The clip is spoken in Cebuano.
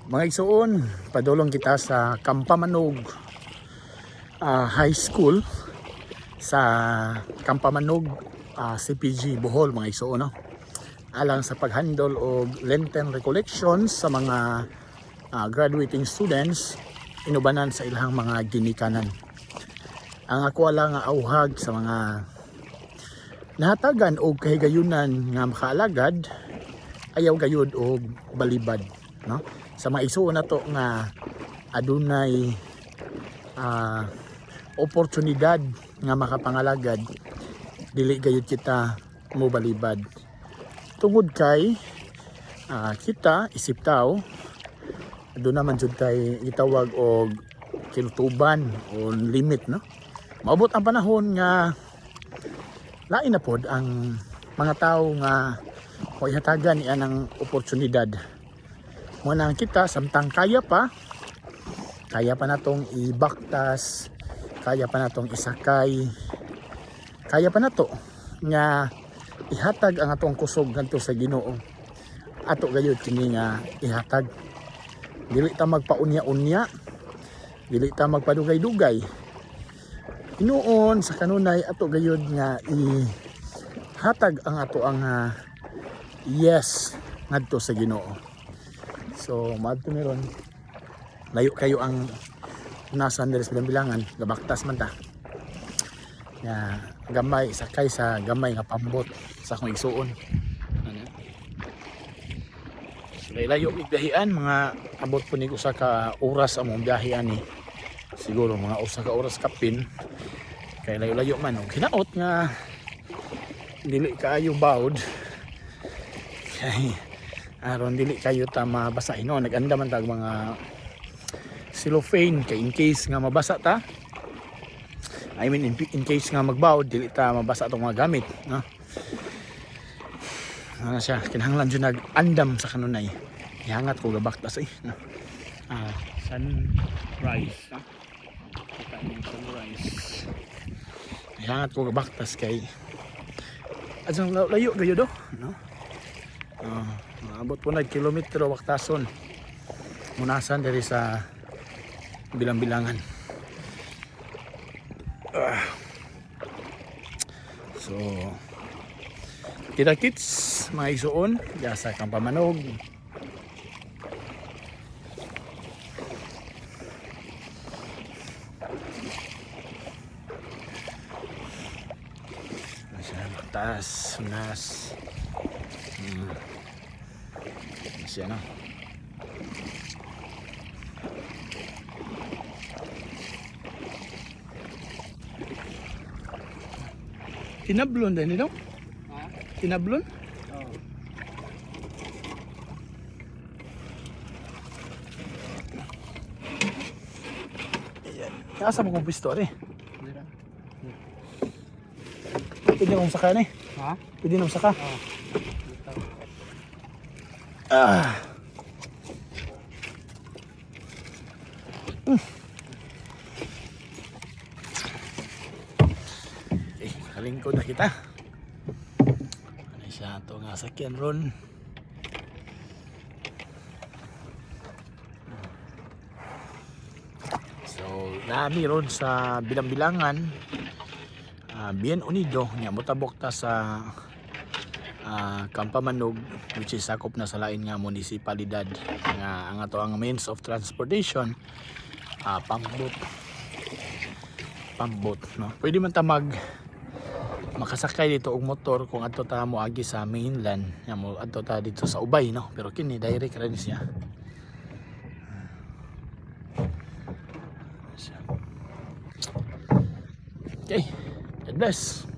Mga igsuon, padulong kita sa Kampamanog High School sa Kampamanog, CPG Bohol, mga igsuon, no? Alang sa paghandle og Lenten recollections sa mga graduating students inubanan sa ilang mga ginikanan. Ang ako lang nga auhag sa mga nahatagan og kahigayunan nga makaalagad, ayaw gayud og balibad, no? Sa mga igsuon nato nga adunay oportunidad nga makapangalagad, dili gayud kita mobalibad tungod kay kita isip tao, doon naman jud tay gitawag og kinutuban o limit, no? Maabot ang panahon nga lain na pod ang mga tao nga o ihatagan niya ng oportunidad mo na. Kita samtang kaya pa natong ibaktas, kaya pa natong isakay, kaya pa nato nga ihatag ang atong kusog ngadto sa Ginoo, ato gayud kini nga ihatag. Dili ta magpaunya-unya, dili ta magpadugay-dugay. Hinuon sa kanunay, ato gayud nga ihatag ang ato ang yes ngadto sa Ginoo. So maadto mi ron. Layo kayo ang unasan diri sa bilangan, gabaktas man ta. Ya, gamay sakay sa gamay nga pambot sa akong igsuon. Ano? So, layo mig biyahean, mga abot po ni usa ka oras among biyahe ani. Siguro mga usa ka oras kapin kay layo-layo man og hinaot nga dili kaayo bawd kay aron dili kayo ta mabasa. No, nag-anda man tag mga cellophane kay in case nga mabasa ta, I mean in case nga magbawd, dili ta mabasa atong mga gamit, no? Ano siya, kinahanglan jud nag-andam sa kanunay. Ihangat ko gabaktas eh, no? Sunrise, no? Kita niyo yung sunrise. Ihangat ko gabaktas kay asang layo gayo do, no? Maabot po nag kilometro waktason munasan diri sa bilang-bilangan. So kita kits, mga igsuon, diya sa Kampamanog. Ano siya, taas, unas. Ano siya, no? Tinablon din ito? Ha? Tinablon? Oo. Asa mo kong pisto, eh? Dira. Pwede na kong saka na eh. Ha? Pwede na kong saka. Oo. Dito. Ah. Eh, kalingkod na kita. Ano siya ito nga sakyan ron. So, nami ron sa bilang-bilangan, Bien Unido, nga motabok ta sa Kampamanog, which is sakop na sa lain nga munisipalidad nga ang ato ang means of transportation, pambot pambot, no? Pwede man ta mag makasakay dito og motor kung adto ta mo agi sa mainland nga mo adto ta dito sa Ubay, no? Pero kini direct ra ni siya. Siya. Okay, God bless.